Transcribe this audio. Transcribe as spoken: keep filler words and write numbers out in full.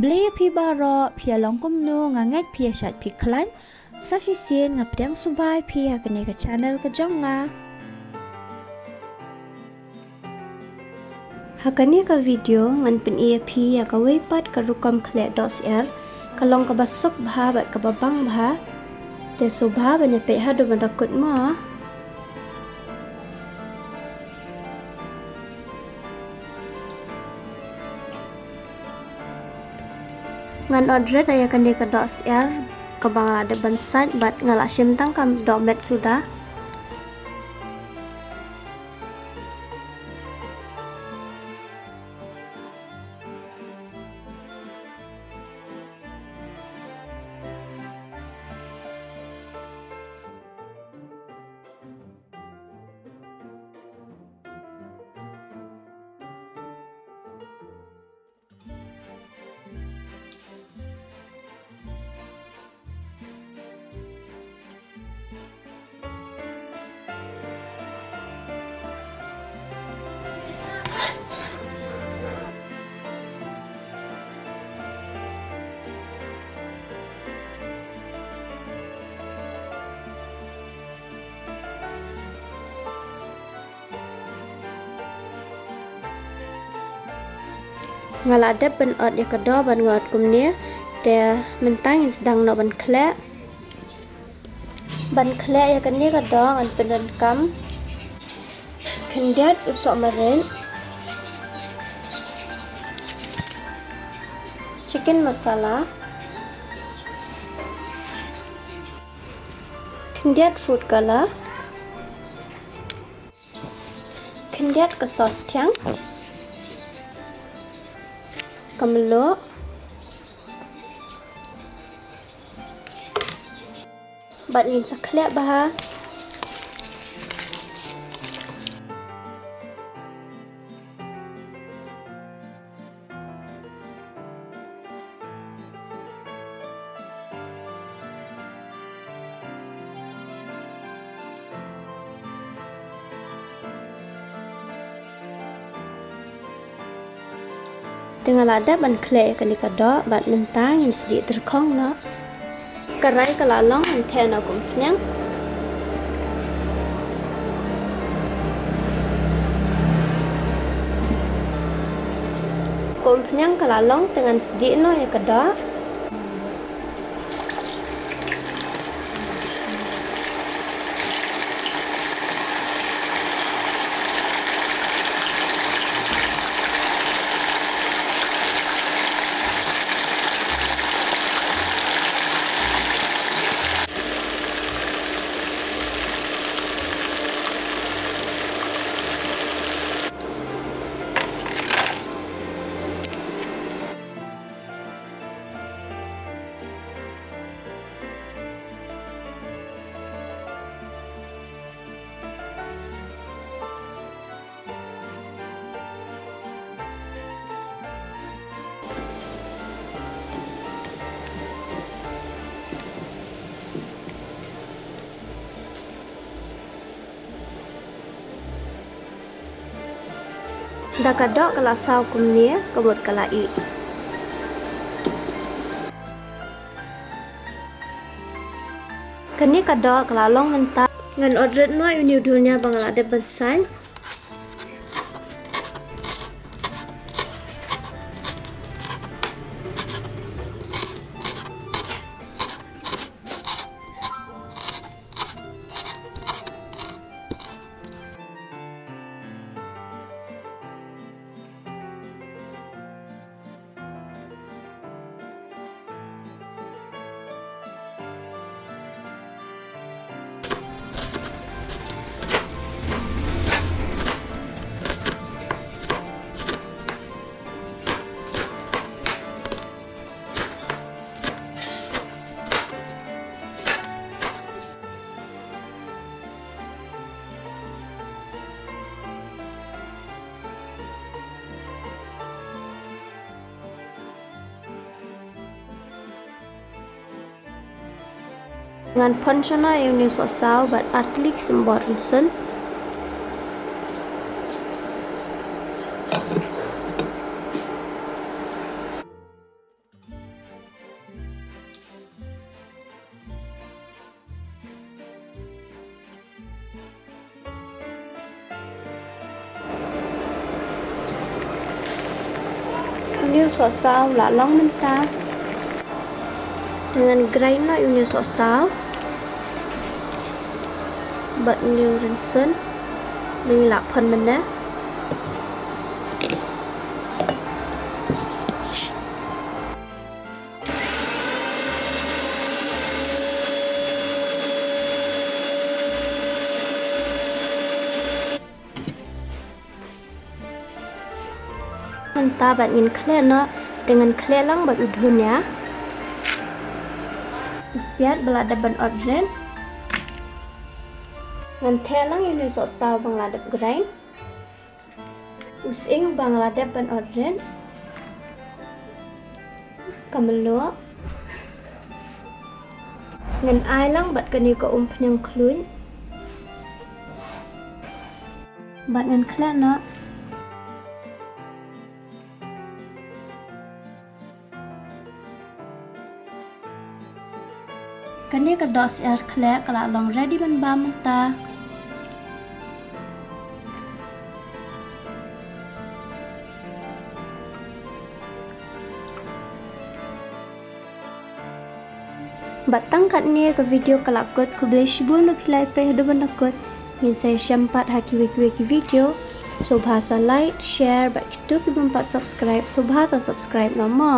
Khublei ïa phi baroh, phi ïa long kumno, nga ngeit phi ïa shait phi khlaiñ. Sa shisien nga pdiang sngewbha ïa phi ha kane ka channel ka jong nga. Ha kane ka video ngan pyni ïa phi ïa kawei pat ka rukom khleh doh syiar, ka long kaba suk bha bad kaba bang bha. Te sngewbha ban ïa peit haduh ban da kut mo. Ngan ot rit ïa kane ka doh syiar kaba nga la dep ban sait bad nga la shim tang ka doh met suda. Nga la dep ban ot ïa ka doh bad nga ot kumne, te mynta ngin sdang noh ban khleh. Ban khleh ïa kane ka doh ngan pyndonkam khyndiat u sohmarit, chicken masala, khyndiat food color, khyndiat ka sauce thiang, ka mluh, bad ngin sa khleh bha. Te nga la dep ban khleh ïa kane ka doh bad mynta ngin sdieh tyrkhong noh. Karai ka la long, ngan theh noh ka umphniang. Ka umphniang ka la long, te ngan sdieh noh ïa ka doh. Da ka doh ka la saw kumne, ka mut ka la ih. Kane ka doh ka la long mynta. Ngan ot rit noh ïa une u dulnia ba nga la dep ban sait. Ngan pynshong noh ïa une u sohsaw bad artylli ki symbor rynsun. Une u sohsaw la long mynta. Te ngan grind noh une u sohsaw bad une u rynsun. Ngi la phon mynne. Mynta bad ngin khleh noh, te ngan khleh lang bad u dhun ïa. Piat ba la dep ban ot rit. Ngan theh lang ïa une u sohsaw ba nga la dep grind. U sying ba nga la dep ban ot rit. Ka mluh. Ngan ai lang bad kane ka umphniang khluit. Bad ngan khleh noh. Kane ka doh syiar khleh ka la long ready ban bam mynta. Bad tang katne ka video ka la kut, khublei shibun ba phi la ïa peit haduh ban da kut. Ngin sa ïashem pat ha kiwei kiwei ki video. Sngewbha sa like, share bad kito ki bym pat subscribe sngewbha sa subscribe noh mo.